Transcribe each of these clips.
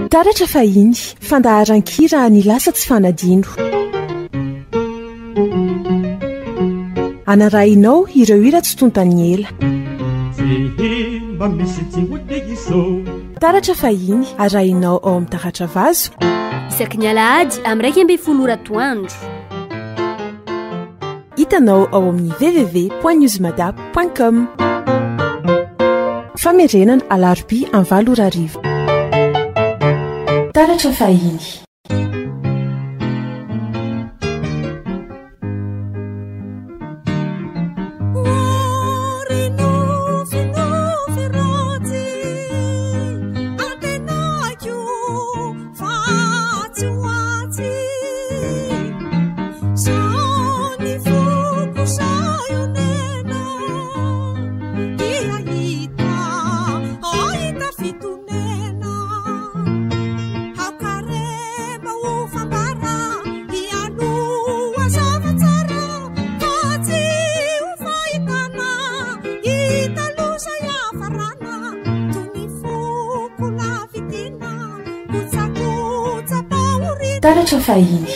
Taratra fahiny, fandaharan-kira ny lasa tsy fanadino. Anarahinao ireo hira tsy tontan'ny ela. Taratra fahiny, arahinao ao amin'ny Taratra Vazo. Isaky ny alahady amin'ny 11 ora atoandro. Hitanao ao amin'ny www.newsmada point com. Famerenana alarobia amin'ny 8 ora hariva. Taratra fahiny. Taratra fahiny.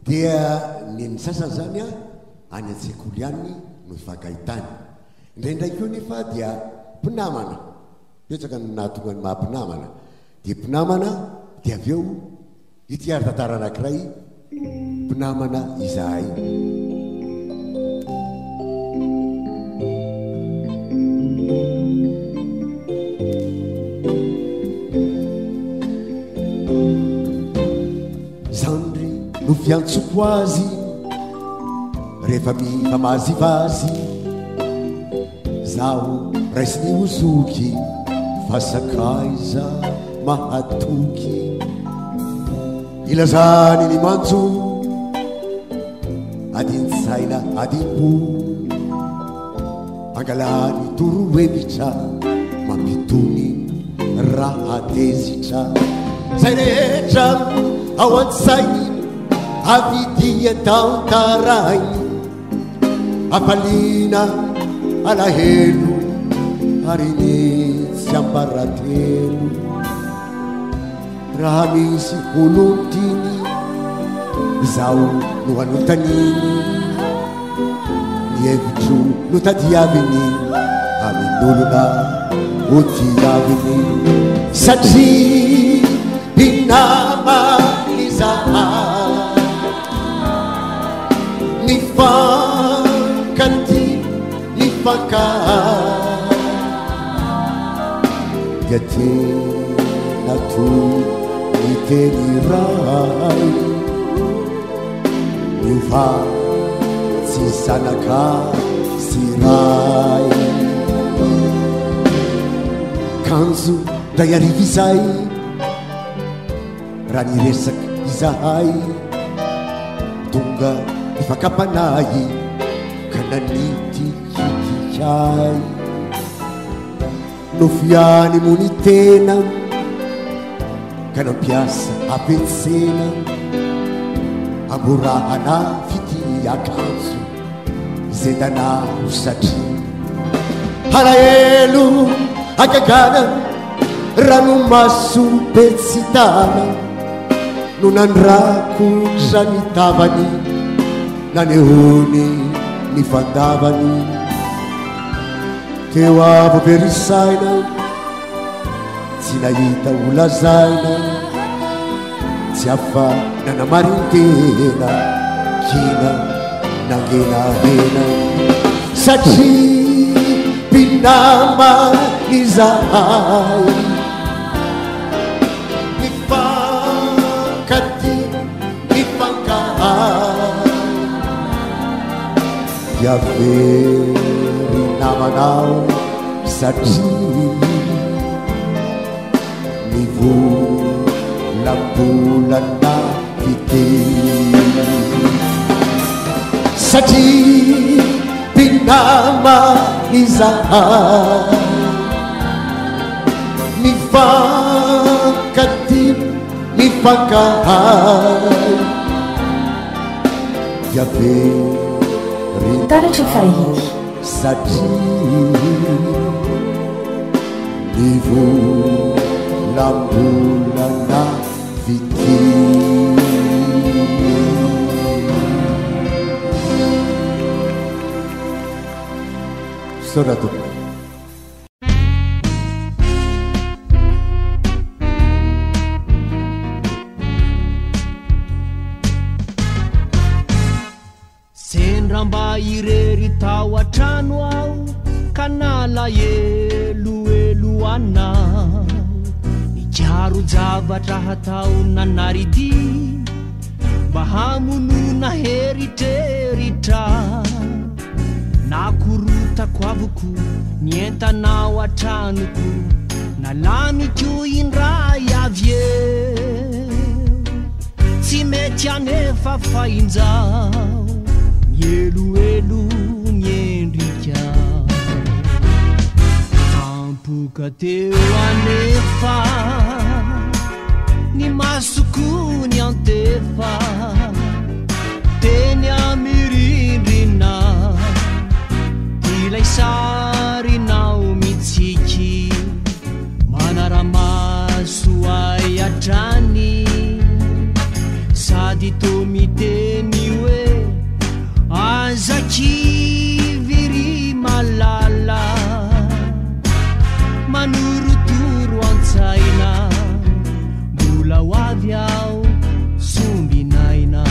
Dia ny ny sasany izany an, any an-tsekoly ihany no ifankahitana. Indraindray koa nefa dia mpinamana, betsaka no nahatonga ny maha mpinamana, dia mpinamana dia avy eo ity ary tantara anankiray, mpinamana izahay. Zandry no fiantsoko azy rehefa mifamazivazy Zaho raisiny ho zoky fa sakaiza mahatoky Ilazany ny manjo adin-tsaina adim-po Angalany torohevitra mampitony raha tezitra Zay rehetra ao an-tsainy avy dia tantarainy Hafaliana, alahelo ary ny tsiambaratelo Raha misy olon-tiany izaho no anontaniany Ny hevitro no tadiaviny amin'olona ho tiaviny Satria mpinamana izahay Nifankatia, nifankahazo Dia tena toy ny teny iray Niova. sy zanaka sy ray. Kanjo ndray hariva izay raha niresaka izahay, tonga ny fakam-panahy ka nanitikitika ahy. Nofy ihany moa ny tena ka nampiasa hafetsena amborahana fitia akanjo zendana ho satria halahelo hagagana ranomaso be tsy tana no nandrakotra ny tavany nanehoany ny fandavany Teo avo very saina, tsy nahita ho lazaina, tsy afa nanamarin-tena, gina nangenahena. Satria mpinamana izahay, nifankatia, nifankahay. Dia very namanao satria ny volambolana fitia. Satria mpinama izahay, mifankatia, mifankahay. Dia very Taratra fahiny. Satria ny volambolana fitia. Misaotra tompoko. Sendra mba irery tao an-trano aho ka nalahelohelo anao. Nikaro-javatra hatao nanary-dia mba hamonoana heritreritra. Nakorotako avokoa ny entana ao an-tranoko, nalamiko indray avy eo. Tsy mety anefa fa injao mieloelo ny endrika. Tampoka teo anefa ny masoko niantefa teny amin'ny rindrina, ilay sarinao mitsiky manara-maso ahy hatrany, sady toa miteny hoe aza kivy ry malala, manorotoro an-tsaina, mbola ho avy aho sombinaina.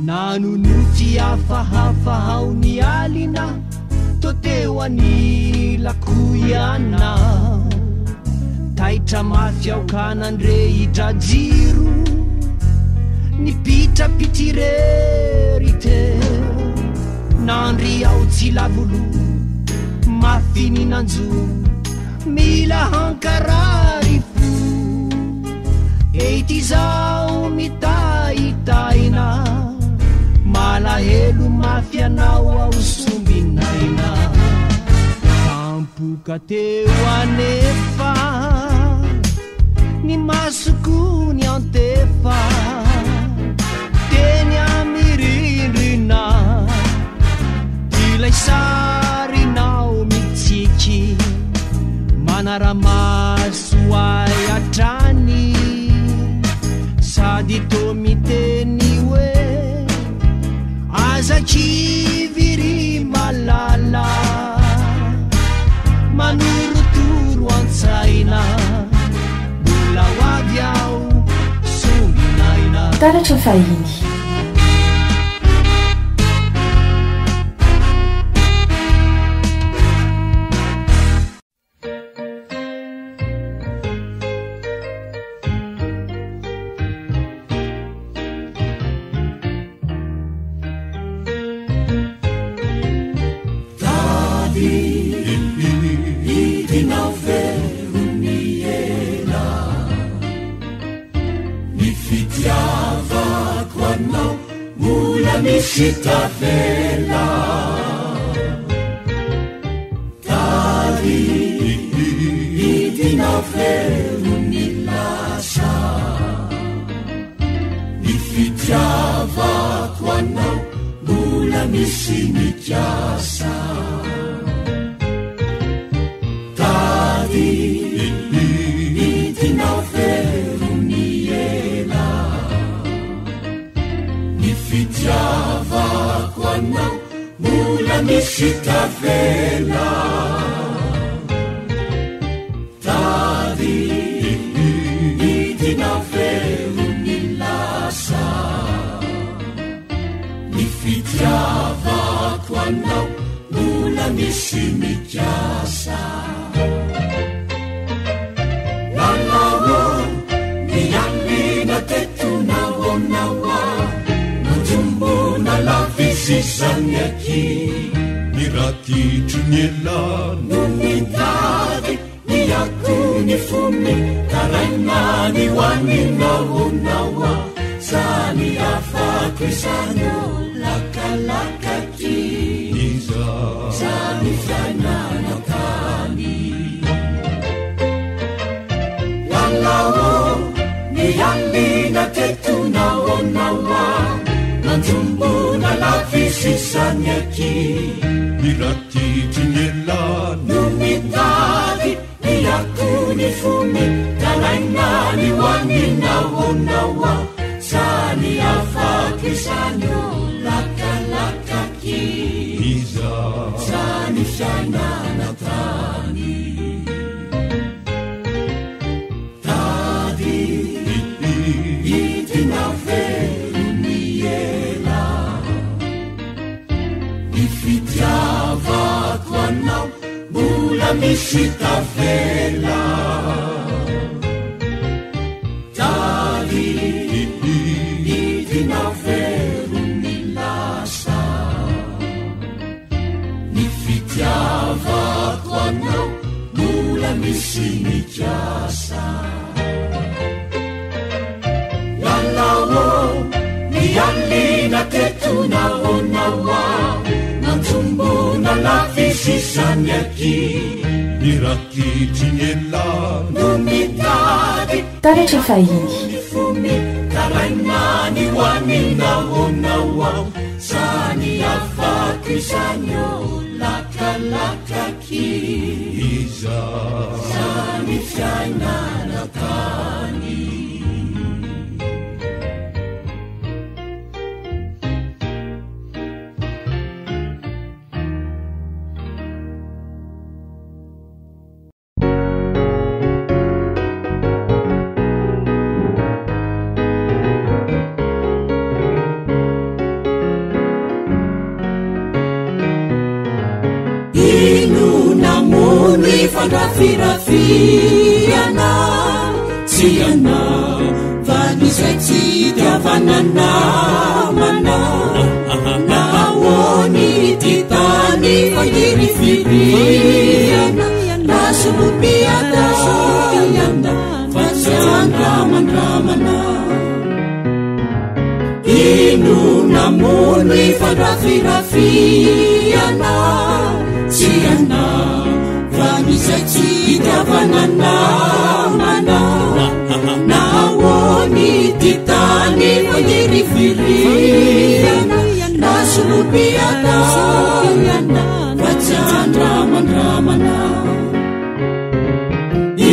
Nanonofy hafahafa aho ny alina, toa teo anilako ianao. Taitra mafy aho ka nandrehitra jiro, nipitrapitry teo. Nandry aho tsy lavoloha, mafy ny nanjo, mila hankarary fo. Ety izaho mitahitaina, malahelo mafy anao aho sombinaina. Tampoka teo anefa ny masoko niantefa teny amin'ny rindrina, ilay sarinao mitsiky manara-maso ahy hatrany, sady toa miteny hoe aza kivy ry malala, manorotoro an-tsaina, mbola ho avy aho sombinaina. Taratra fahiny. misy tavela. Tady idina velo ny lasa. Ny fitiavako anao mbola misy mikasa. Tady idina velo ny ela. Ny fitiavako anao mbola misy tavela. Tady idina velo ny lasa. Ny fitiavako anao mbola misy mikasa. Lalao ny alina teto nahoanaoa. Nanjombona lavizy izany aky. Ny ratitry ny ela no mitady ny akony fony. Taraina ny ho an'ny nahoanaoa. Zany afako izany o lakalakaky. Iza Zany fiainana tany. Lalao ny alina teto nahoanaoa. Nanjombona lavizy izany aky. Ny ratitry ny ela no mitady ny akony fony. Taraina ny ho an'ny nahoanaoa. Zany afako izany o lakalakaky. Iza Zany fiainana tany. Tady idina velo ny ela. Ny fitiavako anao mbola misy tavela. Tady idina velo ny lasa. Ny fitiavako anao mbola misy mikasa. Lalao ny alina teto nahoanaoa. Nanjombona lavizy izany aky. Ny ratitry ny ela no mitady Taratra fahiny. ny fony. Taraina ny ho an'ny nahoanaoa. Zany afako izany o lakalakaky. Iza Zany fiainana tany. Inona moa ny fandrafirafiana? Tsy ianao fa ny izay tsy itiavana namana. Nahoany ity tany fangirifiriana? Nasolopiadana fa tsy andramandramana. Inona moa ny fandrafirafiana? Tsy ianao fa ny izay tsy itiavana namana. Nahoany ity tany fangirifiriana? Nasolopiadana fa tsy andramandramana.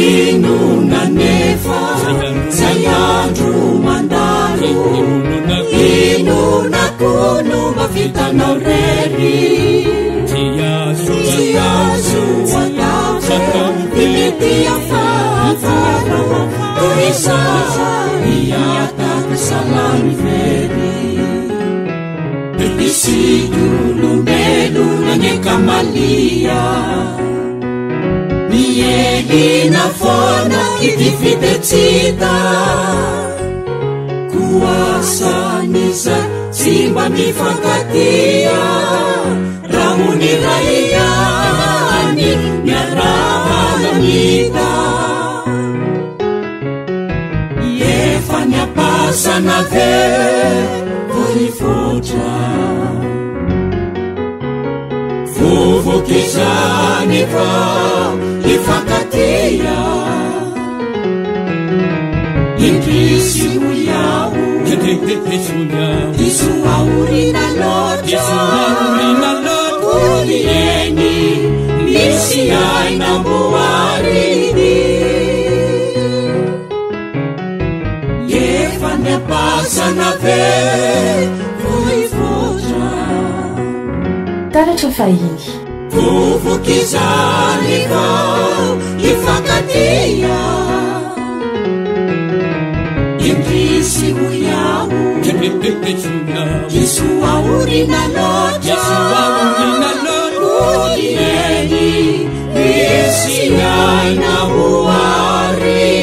Inona nefa zay andro mandalo? Inona koa no mahavitanao rery? Tsy azo Tsy azo atao ny mety hafahafa. Toy izany hiataka salamy very. Isika olombelona ny kamalia. Mielina foana ity fitetsita. Koa saniza tsy mba mifankatia. Raha ho ny ray ihany miarahana mita. Efa niapasana ve vao hivoatra? Vovok'izany vao hifankatia. Indrisy hoy aho, diso aoriana loatra, Ony eny misy aina amboariny. Efa niampasana ve vao hivoatra? Taratra fahiny. Vovok'izany vao hifankatia. Indrisy hoy aho, diso aoriana loatra, Ony eny misy aina amboariny.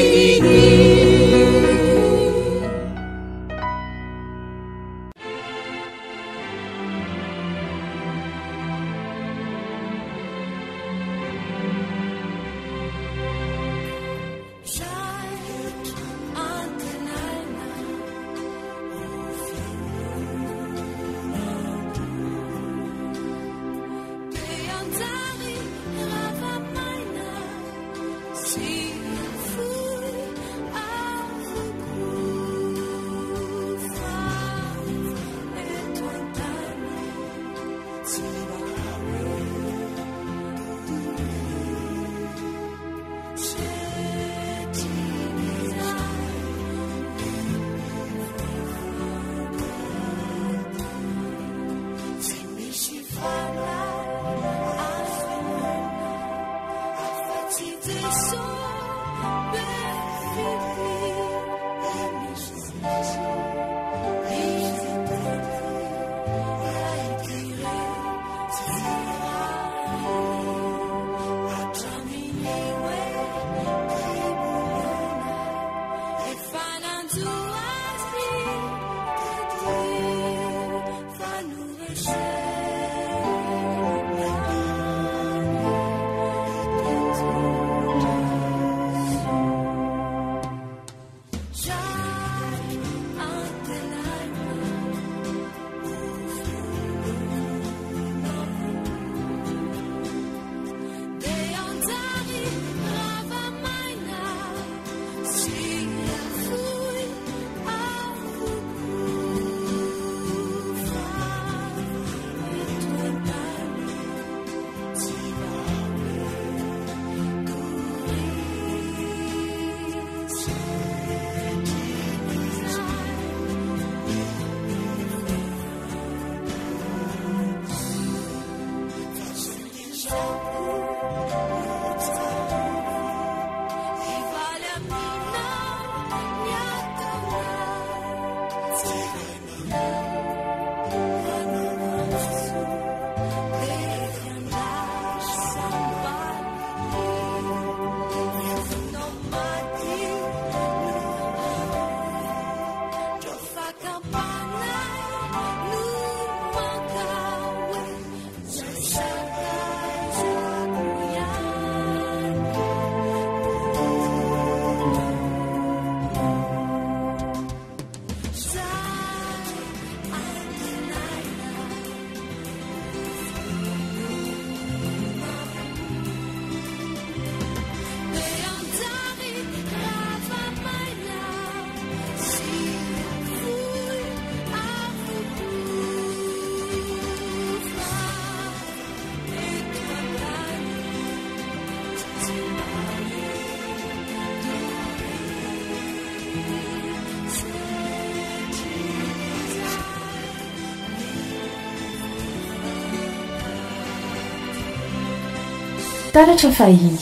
Taratra fahiny.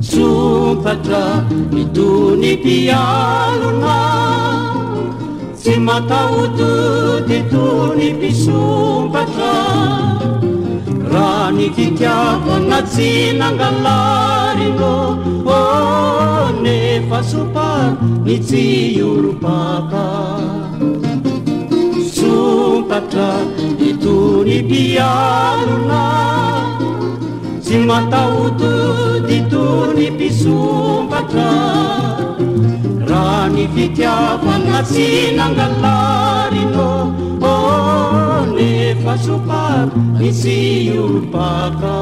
Sompatra itony mpialona, tsy mataho-tody itony mpisompatra. Raha ny fitiavana tsy nangalarino, oh, nefa Nefa sopara ny tsiorobaka. Sompatra itony mpialona, tsy mataho-tody itony mpisompatra. Raha ny fitiavana tsy nangalarino, oh, nefa sopara ny tsiorobaka.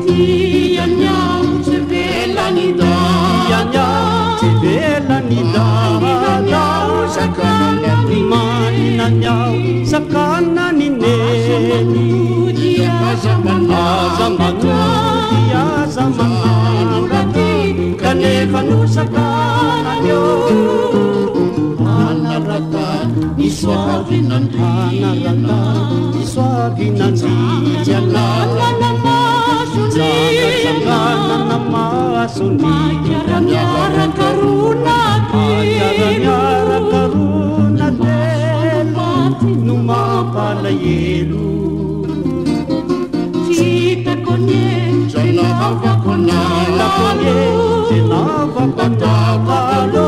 Tiany aho tsy velany dada, tsy velany dada, manina ny aho sakanany neny. Aza manody, aza manandraty, kanefa nosakanany eo. Hanarata ny soavinandriana, ny soavinandriana, tsangatsanganana masony, miaraka roa miaraka roa telo no mampalahelo. Tsy hitako anie zay navako anao, zay navako anao,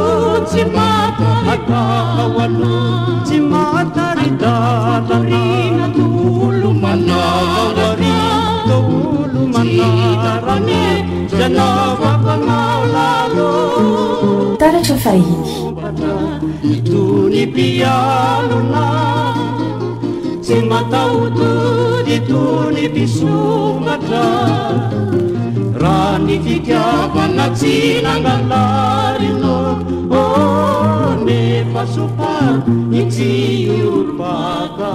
tsy mahatao aloha, tsy mahatari-dalana, daholo manaraka, daholo manaraka, zay navako anao lalo. Taratra fahiny. Itony mpialona, tsy mataho-tody itony mpisongatra. Raha ny fitiavana tsy nangalarino, oh, nefa sopara ny tsiorobaka.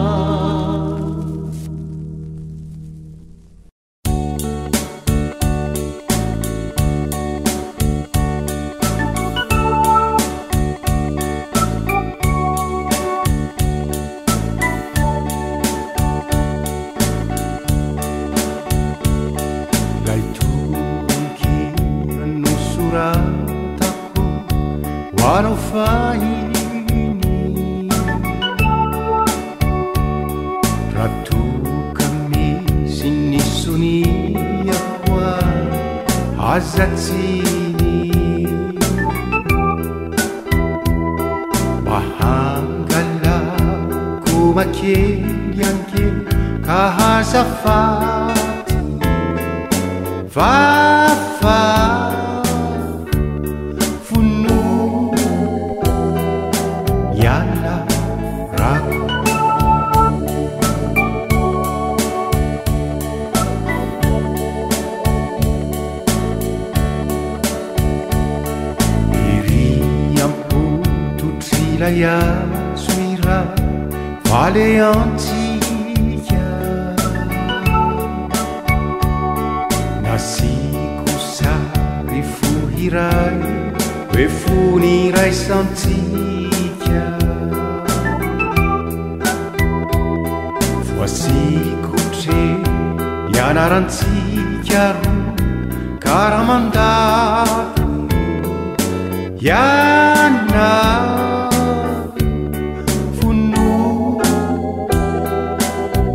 Ilay tononkira nosoratako ho anao fahiny, raha toa ka misy ny soniako aza tsiny, mba hangalako makely anke ka azafaty vafa fono miala rako. Ery am-pototry ilay antso iray valeantsika, nasiako sary fo iray hoe fony iraisantsika. Voasiko tre ny anarantsika roa ka raha mandalo ianao fono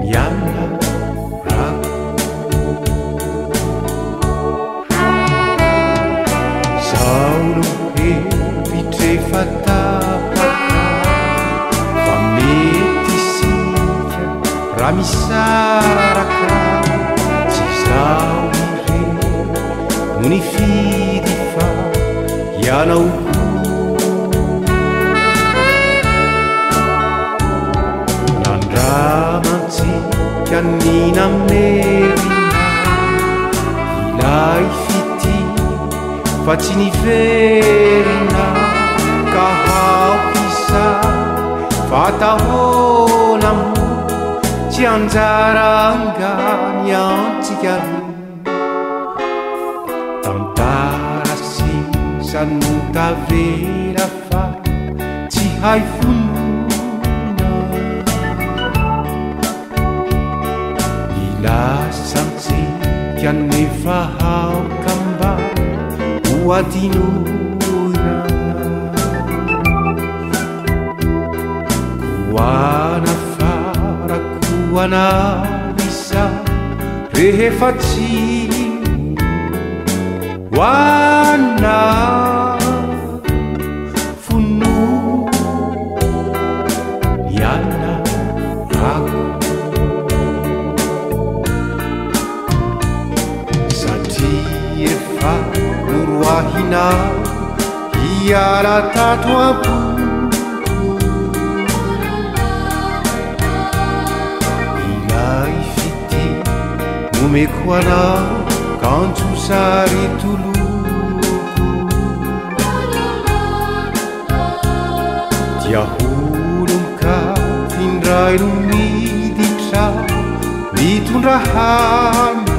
miala rako. Zao no hevitra efa tapaka fa mety isika raha misaraka, tsy izaho irery no nifidy fa ianao koa. Nandramantsika ny namerina ilay fitia fa tsy niverina, ka aoka izay fa atahoana moa tsy anjara angany antsika roa. Tantara sisa no tavela fa tsy hay fonona, ny lasantsika nefa aoka mba ho adinoina. Koana farako anao izao rehefa tsy ho Ho anao fono ny anarako. Satria efa noroahinao hiala tato am-poko. Ilay fitia nomeko anao kanjo sary toloko. Dia olon-kafa indray no miditra mitondra hanina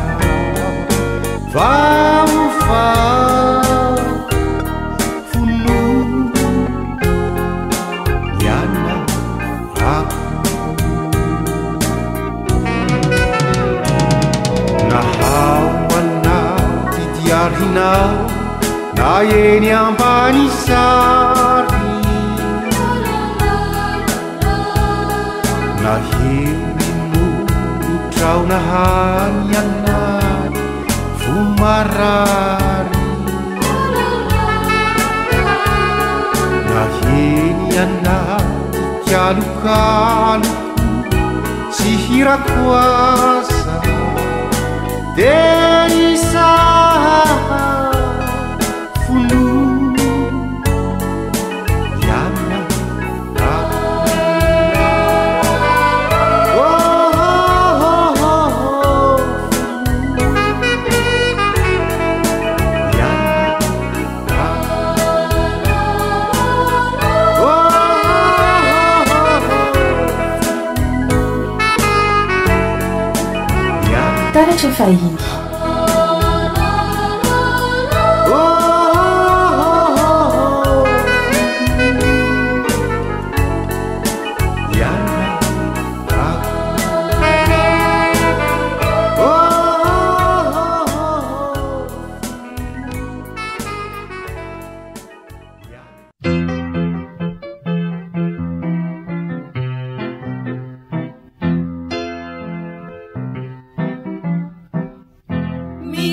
vaofa fono ny anarako. Na ao anaty diarinao na eny ambany sary, na eo molotrao na any anaty fo marary, na eny anaty kalokaloko sy hirako aza dia ny saha fono ny anarako. Oh, oh, oh, oh, ny anarako. Oh, oh, oh, oh, ny anarako. Taratra fahiny. Oh, oh, oh, oh. Ny anarako. Oh, oh, oh, oh.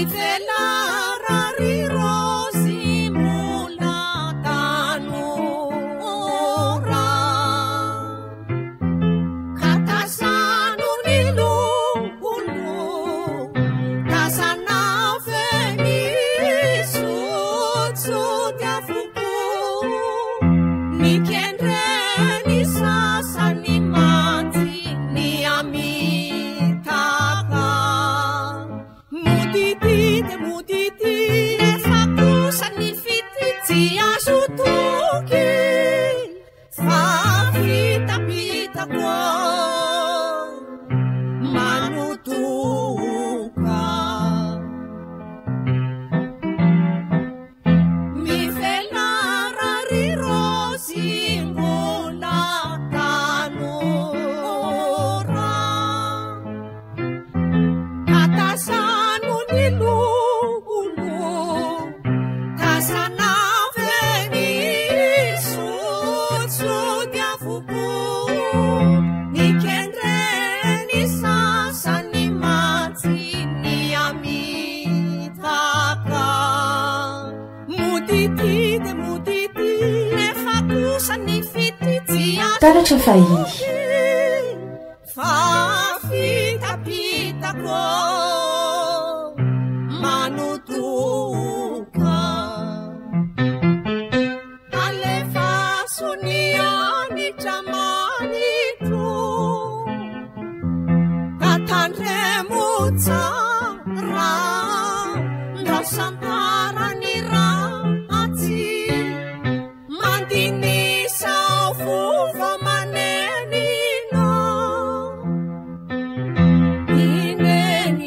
Mivelara ry raozy mbola tanora, ka tazano ny lolo, tazana ve misotsoty avokoa. Mikendreny sasany mantsy ny amitaka. Motity de motity, nefa kosa ny fitia tsy azo toky, fa vitapitako manotoka. Mivelara ry raozy mbola tanora, ka tazano ny lolo, tazana ve misotsoty avokoa. Nikendreny sasany mantsy ny amitaka. Motity de motity, nefa kosa ny fitia tsy azo Taratra fahiny. fa vitapitako manotoka. Alefaso ny anitra manitro, ka tandremo tsara, ndrao santara ny ratsy. Mandinisa fo manenina. Ineny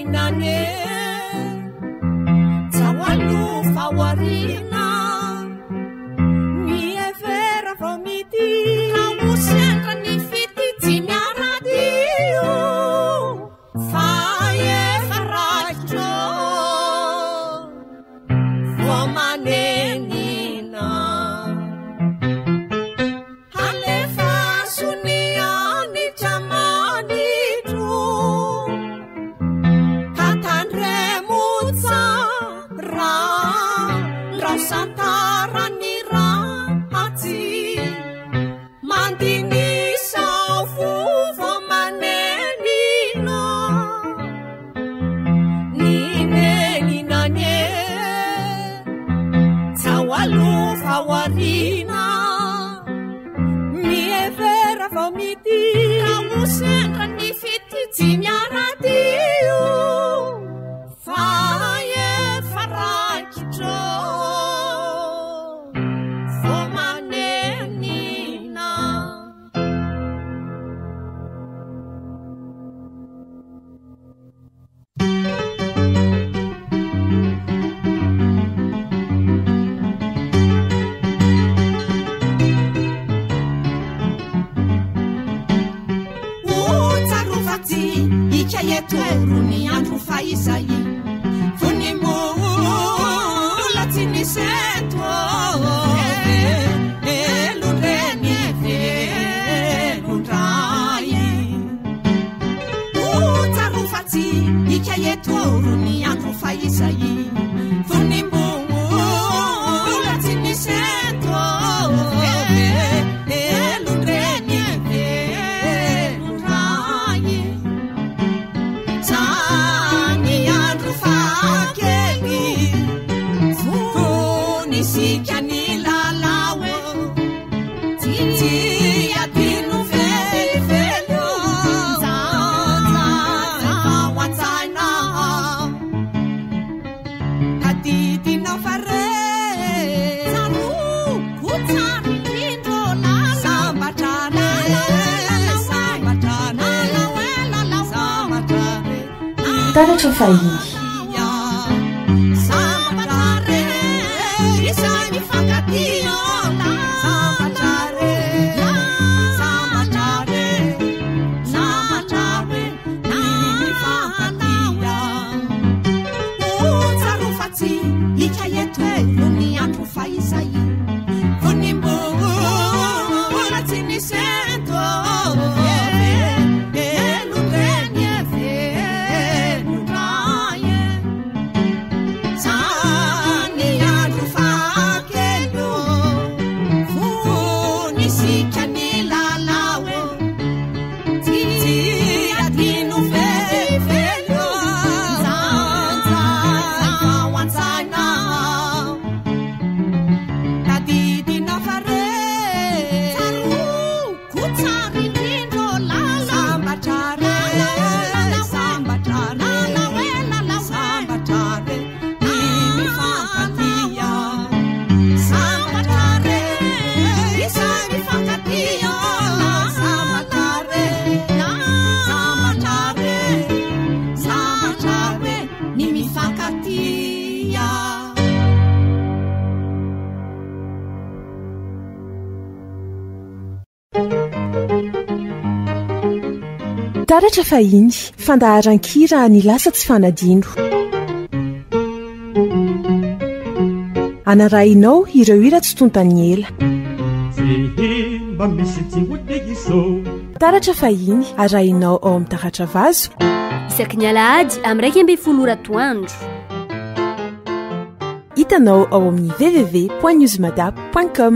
ika eto ro ny andro fahizay fony mbola tsy nisy eto velon-dreny velon-dray tsaroa tsy ika eto ro ny andro fahizay fony mbola tsy nisy eto velon-dreny velon-dray zany andro fahakely fony isika ny lalao tsy adino velivelo ao an-tsaina tadidinao fa re tsaroko tsara indrindra sambatra re sambatra re sambatra re Taratra fahiny. Sambatra re izay mifankatia sambatra re sambatra re sambatra re ny mifankatia tsaroa fa tsy ika eto ro ny andro fahizay fony mbola tsy nisy eto velon-dreny velon-dray zany andro fahakelo fony isika ny lalao tsy adino velivelo ao an-tsaina tadidinao fa re tsaroko tsara indrindra sambatra re sambatra re sambatra re ny mifankatia sambatra re izay mifankatia sambatra re sambatra re sambatra re ny mifankatia. Taratra fahiny, fandaharan-kira ny lasa tsy fanadino. Anarahinao ireo hira tsy tontan'ny ela. Tsy mba misy tsy ho diso. Taratra fahiny, arahinao ao amin'ny Taratra Vazo. Isaky ny alahady amin'ny 11 ora atoandro. Hitanao ao amin'ny www.newsmada.com.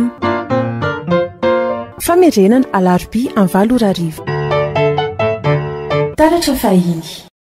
Famerenana alarobia amin'ny 8 ora hariva. Taratra fahiny.